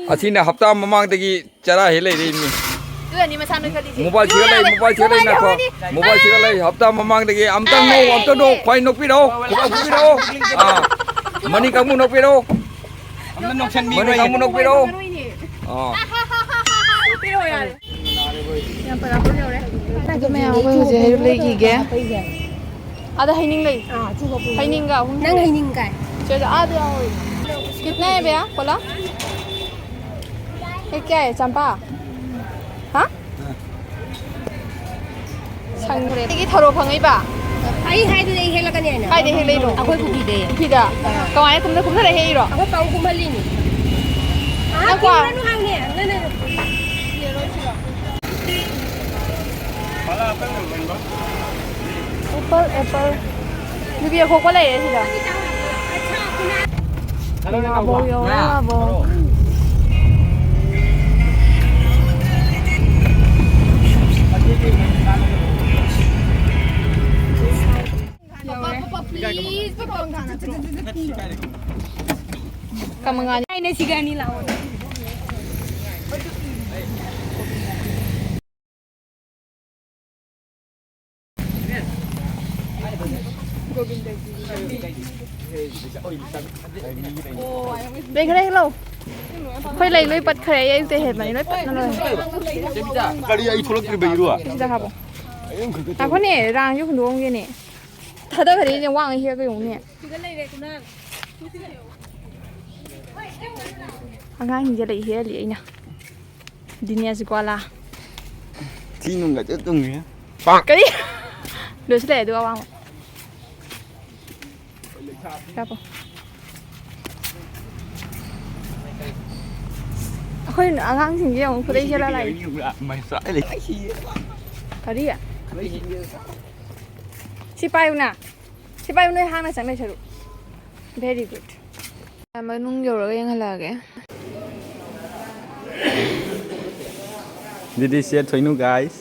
ꯑꯁꯤꯅ ꯍꯞꯇꯥ ꯃꯃꯥꯡꯗꯒꯤ ꯆꯔꯥ ꯍꯦꯛ ꯂꯩꯔꯛꯏꯅꯤ꯫ ꯑꯗꯨꯅꯅꯤ ꯃꯁꯥ ꯅꯣꯏꯈꯠꯂꯤꯁꯦ꯫ Mobile ꯁꯤꯒ ꯂꯩ, ꯌꯥꯔꯦ, mobile ꯁꯤꯒ ꯂꯩ, mobile ꯅꯈꯣ꯫ ꯌꯧꯔꯅꯤ꯫ Mobile ꯁꯤꯒ ꯂꯩ, ꯍꯞꯇꯥ ꯃꯃꯥꯡꯗꯒꯤ ꯑꯝꯇꯪ ꯅꯣꯛ, ꯑꯝꯇꯪ ꯅꯣꯛ, ꯈ꯭ꯋꯥꯏ ꯅꯣꯛꯄꯤꯔꯛꯑꯣ, ꯈꯨꯕꯥꯛ ꯈꯨꯕꯤꯔꯛꯑꯣ꯫ ꯑꯥ, ꯃꯅꯤ ꯀꯥꯡꯕꯨ ꯅꯣꯛꯄꯤꯔꯛꯑꯣ꯫ ꯑꯝꯇ ꯅꯣꯛꯁꯟꯕꯤꯈꯣ꯫ ꯃꯅꯤ ꯀꯥꯡꯕꯨ ꯅꯣꯛꯄꯤꯔꯛꯑꯣ꯫ ꯑꯥ꯫ ꯄꯤꯔꯛꯑꯣ ꯌꯥꯔꯦ꯫ ꯌꯥꯝ ꯄꯥꯏꯔꯛꯄ ꯌꯧꯔꯦ꯫ ꯑꯗꯨ ꯃꯌꯥꯝ ꯑꯩꯈꯣꯏ ꯍꯧꯖꯤꯛ ꯍꯩꯔꯨꯛ ꯂꯩꯈꯤꯒꯦ꯫ ꯑꯗ ꯍꯩꯅꯤꯡ ꯂꯩ꯫ ꯑꯥ, ꯑꯆꯨꯕ ꯄꯨꯔꯛꯑꯣ꯫ ꯍꯩꯅꯤꯡꯒ ꯑꯍꯨꯝ꯫ ꯅꯪ ꯍꯩꯅꯤꯡ ꯀꯥꯏ? ꯁꯤꯗ ꯑꯥꯗ ꯌꯥꯎꯍꯧꯔꯤ꯫ कितना है भैया? बोला? ये क्या है, चंपा? हाँ? ꯁꯪꯈ꯭ꯔꯦ꯫ ꯑꯩꯒꯤ ꯊꯔꯣ ꯐꯪꯉꯛꯏꯕ? ꯑꯩ ꯍꯥꯏꯗꯨꯗꯤ ꯑꯩ ꯍꯦꯛꯂꯛꯀꯅꯤ ꯍꯥꯏꯅ꯫ ꯀꯥꯏꯗꯩ ꯍꯦꯛꯂꯛꯏꯅꯣ? ꯑꯩꯈꯣꯏ ꯄꯨꯈ꯭ꯔꯤꯗꯩ꯫ ꯄꯨꯈ꯭ꯔꯤꯗ? ꯑꯥ꯫ ꯀꯃꯥꯏꯅ ꯀꯨꯝꯊ-, ꯀꯨꯝꯊꯔ ꯍꯦꯛꯏꯔꯣ? ꯑꯩꯈꯣꯏ ꯄꯥꯕꯨꯡ ꯀꯨꯝꯍꯜꯂꯤꯅꯤ꯫ ꯑꯥ, ꯅꯪ ꯀ꯭ꯋꯥ-, ꯀꯨꯝꯍꯜꯂꯅꯨ ꯍꯥꯏꯕꯅꯦ꯫ Apple, apple. ꯅꯨꯄꯤ ꯑꯈꯣꯛꯄ ꯂꯩꯔꯦ ꯁꯤꯗ꯫ ꯉꯥꯕꯧ ꯌꯧꯔꯦ, ꯉꯥꯕꯧ꯫ ꯌꯧꯔꯦ꯫ ꯀꯃꯉꯥꯅꯤ꯫ ꯑꯩꯅ ꯁꯤꯒꯅꯤ ꯂꯥꯛꯑꯣ꯫ ꯂꯩꯈ꯭ꯔꯦ, ꯂꯧ꯫ ꯑꯩꯈꯣꯏ ꯂꯩ ꯂꯣꯏ ꯄꯠꯈ꯭ꯔꯦ꯫ ꯑꯩ ꯑꯌꯨꯛꯇ ꯍꯦꯟꯕꯅꯤ, ꯂꯣꯏ ꯄꯠꯅ ꯂꯣꯏꯔꯦ꯫ ꯀꯔꯤ, ꯑꯩ ꯊꯣꯛꯂꯛꯇ꯭ꯔꯤꯕꯩꯔꯣ? ꯁꯤꯗ ꯍꯥꯞꯄꯣ꯫ ꯉꯥꯏꯈꯣꯅꯦ, ꯔꯥꯡꯁꯦ ꯍꯨꯟꯗꯣꯛꯑꯝꯒꯦꯅꯦ꯫ ꯊꯥꯗꯈ꯭ꯔꯦꯅꯦ, ꯋꯥꯡꯅ ꯍꯦꯛꯑꯒ ꯌꯦꯡꯉꯨꯅꯦ꯫ ꯑꯉꯥꯡꯁꯤꯡꯁꯦ ꯂꯩ ꯍꯦꯛꯍꯜꯂꯤ ꯑꯩꯅ꯫ ꯗꯤꯅꯦꯁ ꯒ꯭ꯋꯥꯂꯥ꯫ ꯊꯤ ꯅꯨꯡꯒ ꯆꯠ ꯇꯨꯡꯉꯦ꯫ ꯀꯔꯤ? ꯂꯣꯏꯁꯤꯜꯂꯛꯑꯦ ꯑꯗꯨꯒ ꯑꯋꯥꯡꯕ꯫ ꯀꯥꯞꯄꯣ꯫ ꯑꯩꯈꯣꯏ ꯑꯉꯥꯡꯁꯤꯡꯁꯦ ꯑꯃꯨꯛ ꯈꯨꯗꯩ ꯁꯦꯠꯂ ꯂꯥꯛꯏ꯫ ꯀꯔꯤ? ꯁꯤ ꯄꯥꯏꯌꯨꯅ꯫ ꯁꯤ ꯄꯥꯏꯌꯨ, ꯅꯣꯏ ꯍꯥꯟꯅ ꯆꯪꯉꯩ ꯁꯔꯨꯛ꯫ Very good. ꯃꯅꯨꯡ ꯌꯧꯔꯒ ꯌꯦꯡꯍꯜꯂꯛꯑꯒꯦ꯫ This is ꯊꯣꯏꯅꯨ, guys꯫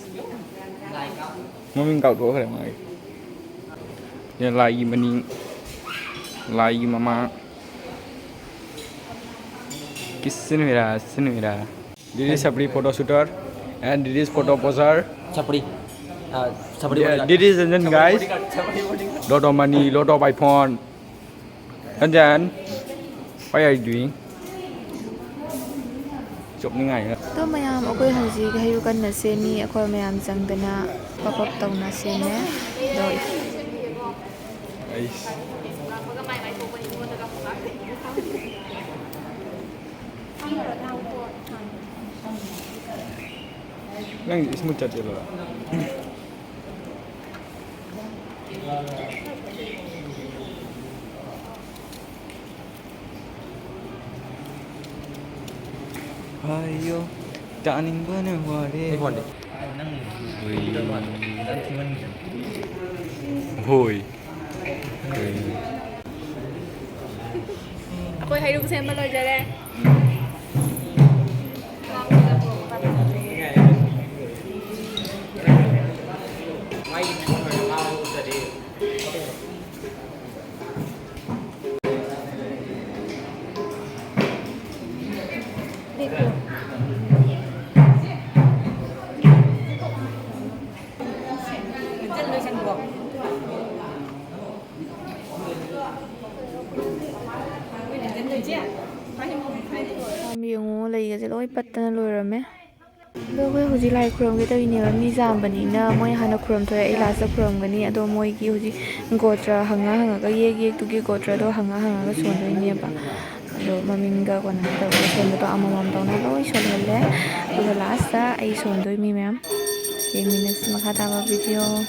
ꯃꯃꯤꯡ ꯀꯥꯎꯊꯣꯛꯈ꯭ꯔꯦ ꯃꯥꯒꯤ꯫ ꯁꯤꯅ ꯂꯥꯏꯒꯤ ꯃꯅꯤꯡ, ꯂꯥꯏꯒꯤ ꯃꯃꯥꯡ꯫ ꯀꯤꯁꯤꯟ ꯃꯤꯔꯥ, ꯁꯤꯟ ꯃꯤꯔꯥ꯫ This is ꯁꯄ꯭ꯔꯤ photo shooter and this is photo poser꯫ ꯁꯄ꯭ꯔꯤ꯫ ꯑ, ꯁꯄ꯭ꯔꯤ Yeah, bodyguard꯫ This is Ranjan, ꯁꯄ꯭ꯔꯤ guys꯫ Bodyguard, ꯁꯄ꯭ꯔꯤ bodyguard꯫ Lot of money, lot of iPhone꯫ Ranjan, what are you doing? ꯆꯣꯞꯅꯤꯡꯉꯥꯏ꯫ ꯑꯗꯣ ꯃꯌꯥꯝ, ꯑꯩꯈꯣꯏ ꯍꯧꯖꯤꯛ ꯍꯩꯔꯨꯛ ꯀꯟꯅ ꯁꯦꯝꯃꯤ꯫ ꯑꯩꯈꯣꯏ ꯃꯌꯥꯝ ꯆꯪꯗꯅ pop up ꯇꯧꯅ ꯁꯦꯝꯃꯦ꯫ ꯑꯗꯣ ꯑꯩꯁ꯫ ꯅꯪ smooth ꯆꯠꯇꯦꯕ꯫ ꯑꯌꯣ, ꯇꯥꯅꯤꯡꯕꯅ ꯋꯥꯔꯦ꯫ ꯑꯩ ꯐꯣꯟꯗꯤ? ꯍꯣꯏ꯫ ꯑꯩꯈꯣꯏ ꯍꯩꯔꯨꯛ ꯁꯦꯝꯕ ꯂꯣꯏꯖꯔꯦ꯫ ꯌꯦꯡꯉꯣ, ꯂꯩꯒꯁꯦ ꯂꯣꯏ ꯄꯠꯇꯅ ꯂꯣꯏꯔꯝꯃꯦ꯫ ꯑꯗꯣ ꯑꯩꯈꯣꯏ ꯍꯧꯖꯤꯛ ꯂꯥꯏ ꯈꯨꯔꯨꯝꯒꯦ ꯇꯧꯔꯤꯅꯦꯕ꯫ ꯃꯤ ꯌꯥꯝꯕꯅꯤꯅ ꯃꯣꯏ ꯍꯥꯟꯅ ꯈꯨꯔꯨꯝꯊꯣꯛꯑꯦ, ꯑꯩ ꯂꯥꯁꯇ ꯈꯨꯔꯨꯝꯒꯅꯤ꯫ ꯑꯗꯣ ꯃꯣꯏꯒꯤ ꯍꯧꯖꯤꯛ ꯒꯣꯇ꯭ꯔ ꯍꯪꯉ ꯍꯪꯉꯒ, ꯌꯦꯛ ꯌꯦꯛꯇꯨꯒꯤ ꯒꯣꯇ꯭ꯔꯗꯣ ꯍꯪꯉ ꯍꯪꯉꯒ ꯁꯣꯟꯗꯣꯏꯅꯦꯕ꯫ ꯑꯗꯣ ꯃꯃꯤꯡꯒ ꯀꯣꯟꯅꯅ ꯇꯧꯔꯒ ꯁꯣꯟꯕꯗꯣ ꯑꯃꯃꯝ ꯇꯧꯅ ꯂꯣꯏ ꯁꯣꯜꯍꯜꯂꯦ꯫ ꯑꯗꯨꯒ ꯂꯥꯁꯇ ꯑꯩ ꯁꯣꯟꯗꯣꯏ꯫ ꯃꯤ ꯃꯌꯥꯝ ꯌꯦꯡꯃꯤꯟꯅꯁꯤ ꯃꯈꯥ ꯇꯥꯕ ꯚꯤꯗꯤꯑꯣ꯫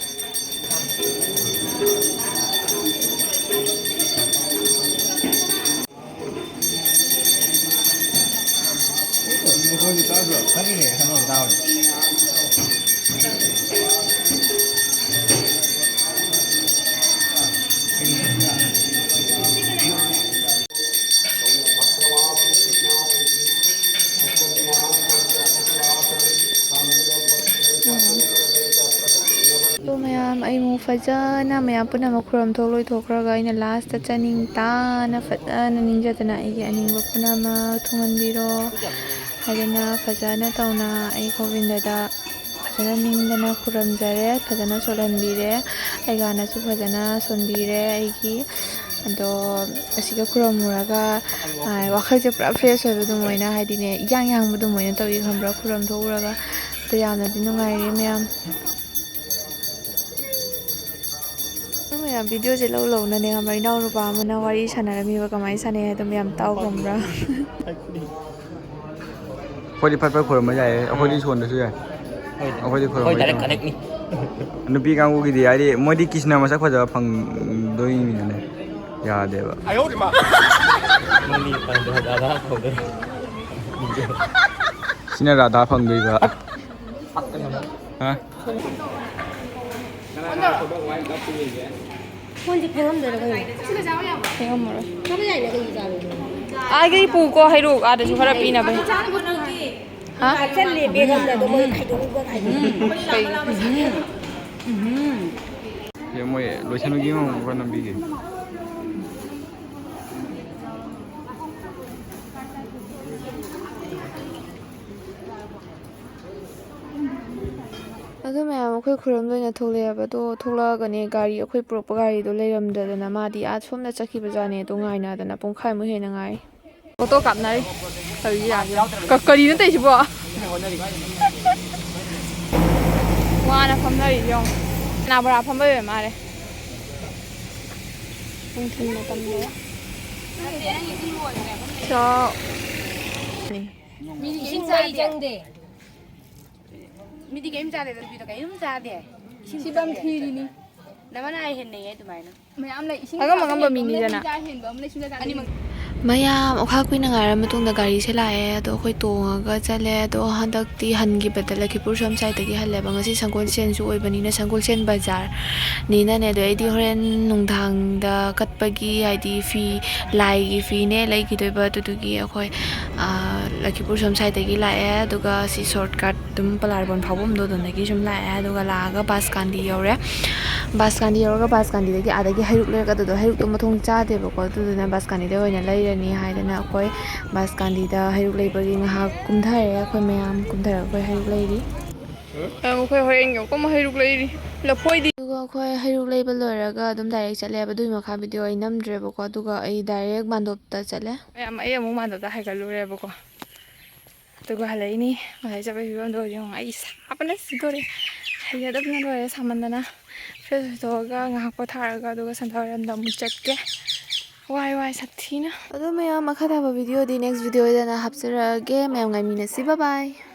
ꯑꯗꯣ ꯃꯌꯥꯝ, ꯑꯩ ꯑꯃꯨꯛ ꯐꯖꯅ ꯃꯌꯥꯝ ꯄꯨꯝꯅꯃꯛ ꯈꯨꯔꯨꯝ ꯊꯣꯛ ꯂꯣꯏꯊꯣꯛꯈ꯭ꯔꯒ ꯑꯩꯅ ꯂꯥꯁꯇ ꯆꯥꯅꯤꯡ ꯇꯥꯅ ꯐꯖꯅ ꯅꯤꯡꯖꯗꯅ ꯑꯩꯒꯤ ꯑꯅꯤꯡꯕ ꯄꯨꯝꯅꯃꯛ ꯊꯨꯡꯍꯟꯕꯤꯔꯣ ꯍꯥꯏꯗꯅ ꯐꯖꯅ ꯇꯧꯅ ꯑꯩ ꯒꯣꯕꯤꯟꯗꯗ ꯐꯖꯅ ꯅꯤꯡꯗꯅ ꯈꯨꯔꯨꯝꯖꯔꯦ, ꯐꯖꯅ ꯁꯣꯜꯍꯟꯕꯤꯔꯦ꯫ ꯑꯩꯒꯥꯅꯁꯨ ꯐꯖꯅ ꯁꯣꯟꯕꯤꯔꯦ ꯑꯩꯒꯤ꯫ ꯑꯗꯣ ꯑꯁꯤꯒ ꯈꯨꯔꯨꯝꯃꯨꯔꯒ, ꯑ, ꯋꯥꯈꯜꯁꯦ ꯄꯨꯔꯥ ꯐ꯭ꯔꯦꯁ ꯑꯣꯏꯕ ꯑꯗꯨꯃꯥꯏꯅ, ꯍꯥꯏꯗꯤꯅꯦ, ꯏꯌꯥꯡ ꯌꯥꯡꯕ ꯑꯗꯨꯃꯥꯏꯅ ꯇꯧꯏ ꯈꯪꯕ꯭ꯔꯥ, ꯈꯨꯔꯨꯝ ꯊꯣꯛꯎꯔꯒ꯫ ꯑꯗꯣ ꯌꯥꯝꯅꯗꯤ ꯅꯨꯡꯉꯥꯏꯔꯦ ꯃꯌꯥꯝ꯫ ꯑꯗꯨ ꯃꯌꯥꯝ ꯚꯤꯗꯤꯑꯣꯁꯦ ꯂꯧ ꯂꯧꯅꯅꯦ ꯈꯪꯕ꯭ꯔꯥ, ꯏꯅꯥꯎꯅꯨꯄꯥ ꯑꯃꯅ ꯋꯥꯔꯤ ꯁꯥꯟꯅꯔꯝꯃꯤꯕ꯫ ꯀꯃꯥꯏꯅ ꯁꯥꯟꯅꯩ ꯍꯥꯏꯗꯣ ꯃꯌꯥꯝ ꯇꯥꯎ ꯈꯪꯕ꯭ꯔꯥ? ꯑꯩꯈꯣꯏꯗꯤ ꯐꯠ ꯐꯠ ꯈꯨꯔꯨꯝꯕ ꯌꯥꯏꯌꯦ, ꯑꯩꯈꯣꯏꯗꯤ ꯁꯣꯟꯗꯁꯨ ꯌꯥꯏ꯫ ꯍꯣꯏꯗ꯫ ꯑꯩꯈꯣꯏꯗꯤ ꯈꯨꯔꯨꯝꯕ ꯍꯣꯏ, direct ꯌꯥꯏ꯫ Connectꯅꯤ꯫ ꯅꯨꯄꯤ ꯀꯥꯡꯕꯨꯒꯤꯗꯤ ꯍꯥꯏꯗꯤ ꯃꯣꯏꯗꯤ ꯀ꯭ꯔꯤꯁꯅ ꯃꯁꯛ ꯐꯖꯕ ꯐꯪꯗꯣꯏꯅꯤꯅꯅꯦ, ꯌꯥꯗꯦꯕ꯫ ꯅꯪꯗꯤ ꯐꯪꯗ꯭ꯔꯣ? ꯗꯥꯗꯥ ꯀꯧꯗꯣꯏꯔꯣ? ꯁꯤꯅ ꯔꯥꯙꯥ ꯐꯪꯗꯣꯏꯕ꯫ ꯍꯥ? ꯐꯣꯟꯁꯦ ꯐꯦꯡꯉꯝꯗꯣꯏꯔꯣ ꯀꯩꯅꯣ? ꯐꯦꯡꯉꯝꯃꯔꯣꯏ꯫ ꯆꯥꯕ ꯌꯥꯏꯅ ꯀꯩꯒꯤ ꯆꯥꯔꯣꯏꯗꯣꯏꯅꯣ? ꯑꯥꯒꯤ ꯄꯨꯀꯣ ꯍꯩꯔꯣꯛ ꯑꯥꯗꯁꯨ ꯈꯔ ꯄꯤꯅꯕ꯫ ꯍꯥ? ꯆꯠꯂꯦ ꯕꯦꯒ ꯑꯃꯗ ꯑꯗꯣ ꯃꯣꯏ ꯈꯥꯏꯗꯣꯛꯎꯕ ꯀꯥꯏꯗꯣꯛꯎꯕ꯫ ꯀꯩ? ꯁꯦ ꯃꯣꯏ ꯂꯣꯏꯁꯟꯕꯒꯤ ꯑꯃꯨꯛꯀ ꯅꯝꯕꯤꯒꯦ꯫ ꯑꯗꯨ ꯃꯌꯥꯝ ꯑꯩꯈꯣꯏ ꯈꯨꯔꯝꯗ ꯑꯣꯏꯅ ꯊꯣꯛꯂꯛꯑꯦꯕ꯫ ꯑꯗꯣ ꯊꯣꯛꯂꯛꯑꯒꯅꯦ ꯒꯥꯔꯤ, ꯑꯩꯈꯣꯏ ꯄꯨꯔꯛꯄ ꯒꯥꯔꯤꯗꯣ ꯂꯩꯔꯝꯗꯗꯅ ꯃꯥꯗꯤ ꯑꯥ ꯁꯣꯝꯗ ꯆꯠꯈꯤꯕꯖꯥꯠꯅꯦ꯫ ꯑꯗꯣ ꯉꯥꯏꯅꯗꯅ ꯄꯨꯡꯈꯥꯏꯃꯨꯛ ꯍꯦꯟꯅ ꯉꯥꯏ꯫ ꯐꯣꯇꯣ ꯀꯥꯞꯅꯔꯤ꯫ ꯀꯔꯤ ꯌꯥꯒꯦ? ꯀ-, ꯀꯔꯤꯅꯣ ꯇꯧꯔꯤꯁꯤꯕꯣ? ꯋꯥꯅ ꯐꯝꯅꯔꯤ ꯌꯦꯡꯉꯣ꯫ ꯆꯅꯥ ꯕꯣꯔꯥ ꯐꯝꯕꯩ ꯑꯣꯏꯔ ꯃꯥꯜꯂꯦ꯫ ꯅꯨꯡꯊꯤꯜ ꯃꯇꯝꯗ꯫ ꯆꯥ-, ꯏꯁꯤꯡ ꯆꯥꯏ ꯆꯪꯗꯦ꯫ ꯃꯤꯗꯤ ꯀꯔꯤꯝ ꯆꯥꯗꯦ, ꯅꯨꯄꯤꯗꯣ ꯀꯔꯤꯝ ꯆꯥꯗꯦ꯫ ꯏꯁꯤꯡ ꯁꯤꯕꯝ ꯊꯛꯇꯦ꯫ ꯊꯤꯔꯤꯅꯤ꯫ ꯅꯃꯅ ꯑꯩ ꯍꯦꯟꯅꯩꯌꯦ ꯑꯗꯨꯃꯥꯏꯅ꯫ ꯃꯌꯥꯝ ꯂꯩ, ꯏꯁꯤꯡ ꯑꯉꯝ ꯑꯉꯝꯕ ꯃꯤꯅꯤꯗꯅ꯫ ꯆꯥ ꯍꯦꯟꯕ ꯑꯃ ꯂꯩ, ꯁꯨꯡꯆꯥ ꯆꯥꯗꯦ꯫ ꯑꯅꯤꯃꯛ꯫ ꯃꯌꯥꯝ ꯑꯣꯈꯥꯛ ꯀꯨꯏꯅ ꯉꯥꯏꯔ ꯃꯇꯨꯡꯗ ꯒꯥꯔꯤꯁꯦ ꯂꯥꯛꯑꯦ꯫ ꯑꯗꯣ ꯑꯩꯈꯣꯏ ꯇꯣꯡꯉꯒ ꯆꯠꯂꯦ꯫ ꯑꯗꯣ ꯍꯟꯗꯛꯇꯤ ꯍꯟꯈꯤꯕꯗ ꯂꯈꯤꯄꯨꯔ ꯁꯣꯝ ꯁꯥꯏꯠꯇꯒꯤ ꯍꯜꯂꯦꯕ꯫ ꯉꯁꯤ ꯁꯪꯒꯣꯜꯁꯦꯟꯁꯨ ꯑꯣꯏꯕꯅꯤꯅ ꯁꯪꯒꯣꯜꯁꯦꯟ ꯕꯖꯥꯔꯅꯤꯅꯅꯦ꯫ ꯑꯗꯣ ꯑꯩꯗꯤ ꯍꯣꯔꯦꯟ ꯅꯨꯡꯗꯥꯡꯗ ꯀꯠꯄꯒꯤ, ꯍꯥꯏꯗꯤ ꯐꯤ, ꯂꯥꯏꯒꯤ ꯐꯤꯅꯦ ꯂꯩꯈꯤꯗꯣꯏꯕ꯫ ꯑꯗꯨꯗꯨꯒꯤ ꯑꯩꯈꯣꯏ, ꯑꯥ, ꯂꯈꯤꯄꯨꯔ ꯁꯣꯝ ꯁꯥꯏꯠꯇꯒꯤ ꯂꯥꯛꯑꯦ꯫ ꯑꯗꯨꯒ ꯁꯤ ꯁꯣꯔꯠꯀꯠ ꯑꯗꯨꯝ ꯄꯂꯥꯔꯕꯣꯟ ꯐꯥꯎꯐꯝꯗꯣ ꯑꯗꯣꯝꯗꯒꯤ ꯁꯨꯝ ꯂꯥꯛꯑꯦ꯫ ꯑꯗꯨꯒ ꯂꯥꯛꯑꯒ ꯕꯥꯁꯀꯥꯟꯗꯤ ꯌꯧꯔꯦ꯫ ꯕꯥꯁꯀꯥꯟꯗꯤ ꯌꯧꯔꯒ ꯕꯥꯁꯀꯥꯟꯗꯤꯗꯒꯤ ꯑꯥꯗꯒꯤ ꯍꯩꯔꯨꯛ ꯂꯩꯔꯛꯀꯗꯕꯗꯣ, ꯍꯩꯔꯨꯛꯇꯣ ꯃꯊꯣꯡ ꯆꯥꯗꯦꯕꯀꯣ꯫ ꯑꯗꯨꯗꯨꯅ ꯕꯥꯁꯀꯥꯟꯗꯤꯗ ꯑꯣꯏꯅ ꯂꯩꯔꯅꯤ ꯍꯥꯏꯗꯅ ꯑꯩꯈꯣꯏ ꯕꯥꯁꯀꯥꯟꯗꯤꯗ ꯍꯩꯔꯨꯛ ꯂꯩꯕꯒꯤ ꯉꯥꯏꯍꯥꯛ ꯀꯨꯝꯊꯔꯦ꯫ ꯑꯩꯈꯣꯏ ꯃꯌꯥꯝ ꯀꯨꯝꯊꯔꯒ ꯑꯩꯈꯣꯏ ꯍꯩꯔꯨꯛ ꯂꯩꯔꯤ꯫ ꯑ, ꯑꯩꯈꯣꯏ ꯍꯣꯔꯦꯟ ꯌꯧꯔꯛꯄ ꯑꯃ ꯍꯩꯔꯨꯛ ꯂꯩꯔꯤ꯫ ꯂꯐꯣꯏꯗꯤ꯫ ꯑꯗꯨꯒ ꯑꯩꯈꯣꯏ ꯍꯩꯔꯨꯛ ꯂꯩꯕ ꯂꯣꯏꯔꯒ ꯑꯗꯨꯝ ꯗꯥꯏꯔꯦꯛ ꯆꯠꯂꯦꯕ꯫ ꯑꯗꯨꯒꯤ ꯃꯈꯥ ꯚꯤꯗꯤꯑꯣ ꯑꯩ ꯅꯝꯗ꯭ꯔꯦꯕꯀꯣ꯫ ꯑꯗꯨꯒ ꯑꯩ ꯗꯥꯏꯔꯦꯛ ꯃꯥꯟꯗꯣꯞꯇ ꯆꯠꯂꯦ꯫ ꯃꯌꯥꯝ, ꯑꯩ ꯑꯃꯨꯛ ꯃꯥꯟꯗꯣꯞꯇ ꯍꯥꯏꯒꯠꯂꯨꯔꯦꯕꯀꯣ꯫ ꯑꯗꯨꯒ ꯍꯜꯂꯛꯏꯅꯤ꯫ ꯉꯁꯥꯏ ꯆꯠꯄꯒꯤ ꯐꯤꯕꯝꯗꯣ ꯍꯧꯖꯤꯛ ꯌꯦꯡꯉꯣ꯫ ꯑꯩ ꯁꯥꯕꯅ ꯁꯤꯗꯣꯔꯦ꯫ ꯍꯩꯅꯗꯕꯅ ꯂꯣꯏꯔꯦ ꯁꯥꯃꯟꯗꯅ꯫ ꯐ꯭ꯔꯦꯁ ꯑꯣꯏꯊꯣꯛꯑꯒ ꯉꯥꯏꯍꯥꯛ ꯄꯣꯊꯥꯔꯒ ꯑꯗꯨꯒ ꯁꯟꯗꯥ ꯋꯥꯏꯔꯝꯗ ꯑꯃꯨꯛ ꯆꯠꯀꯦ꯫ ꯋꯥꯏ, ꯋꯥꯏ, ꯁꯥꯊꯤꯅ꯫ ꯑꯗꯣ ꯃꯌꯥꯝ, ꯃꯈꯥ ꯇꯥꯕ ꯚꯤꯗꯤꯑꯣꯗꯤ ꯅꯦꯛꯁ ꯚꯤꯗꯤꯑꯣꯗꯅ ꯍꯥꯞꯆꯔꯛꯑꯒꯦ꯫ ꯃꯌꯥꯝ ꯉꯥꯏꯃꯤꯟꯅꯁꯤ꯫ ꯕꯥꯏ ꯕꯥꯏ꯫